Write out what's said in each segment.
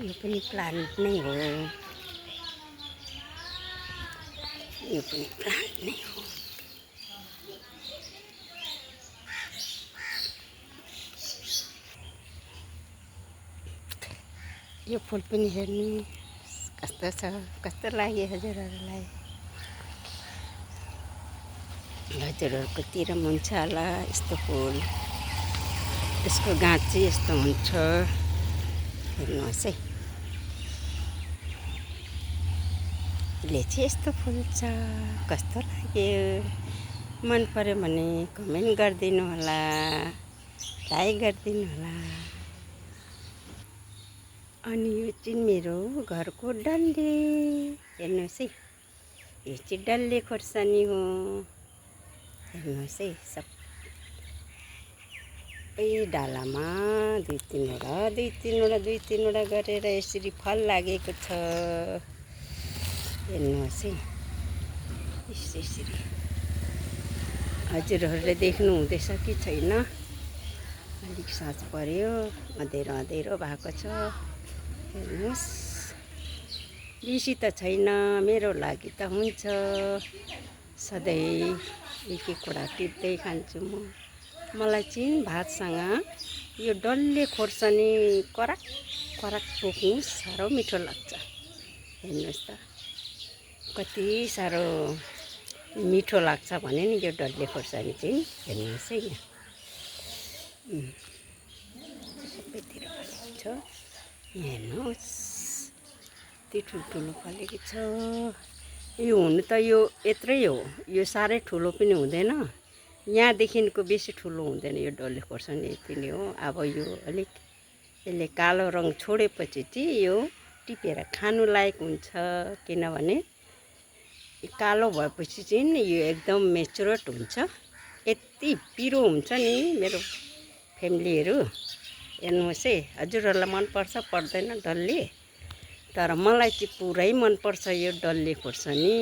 यो पनि प्लान्ट नै हो, यो पनि प्लान्ट नै हो। यो फुल पनि हेर्नु कस्तो छ, कस्तो लाग्यो हजुरहरूलाई। हजुरहरूकोतिर हुन्छ होला यस्तो फुल, यसको गाँठ चाहिँ यस्तो हुन्छ, हेर्नुहोस् है। यसले चाहिँ यस्तो फुल्छ, कस्तो लाग्यो, मन पर्यो भने कमेन्ट गरिदिनु होला, लाइक गरिदिनु होला। अनि यो चाहिँ मेरो घरको डल्ले, हेर्नुहोस् है, यो चाहिँ डल्ले खोर्सानी हो, हेर्नुहोस् है। सबै डालामा दुई तिनवटा गरेर यसरी फल लागेको छ, हेर्नुहोस् है। यसरी हजुरहरूले देख्नु हुँदैछ कि छैन, अलिक साँझ पर्यो, अँधेरो भएको छ, हेर्नुहोस्। बेसी त छैन, मेरो लागि त हुन्छ, सधैँ एक कुरा टिप्दै खान्छु म। मलाई चाहिँ भातसँग यो डल्ले खोर्सानी कराक बोक्नु साह्रो मिठो लाग्छ, हेर्नुहोस् त कति साह्रो मिठो लाग्छ भने नि यो डल्ले खोर्सानी चाहिँ, हेर्नुहोस् है। यहाँ सबैतिर फलेको छ, यहाँ हेर्नुहोस् यति ठुल्ठुलो फलेको छ। यो हुनु त यो यत्रै हो, यो साह्रै ठुलो पनि हुँदैन, यहाँदेखिको बेसी ठुलो हुँदैन यो डल्ले खोर्सानी, यति नै हो। अब यो अलिक यसले कालो रङ छोडेपछि चाहिँ यो टिपेर खानु लायक हुन्छ, किनभने कालो भएपछि चाहिँ नि यो एकदम मेच्योर्ड हुन्छ। यति पिरो हुन्छ नि मेरो फ्यामिलीहरू, हेर्नुहोस् है। हजुरहरूलाई मनपर्छ पर्दैन डल्ले, तर मलाई चाहिँ पुरै मनपर्छ यो डल्ले खोर्सानी,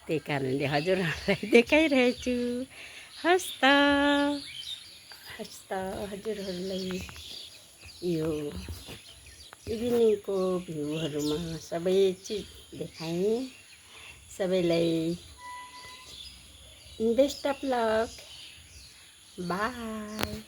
त्यही कारणले हजुरहरूलाई देखाइरहेछु। हस् त हजुरहरूलाई यो इभिनिङको भ्यूहरूमा सबै चिज देखाएँ। सबैलाई बेस्ट अफ लक, बाई।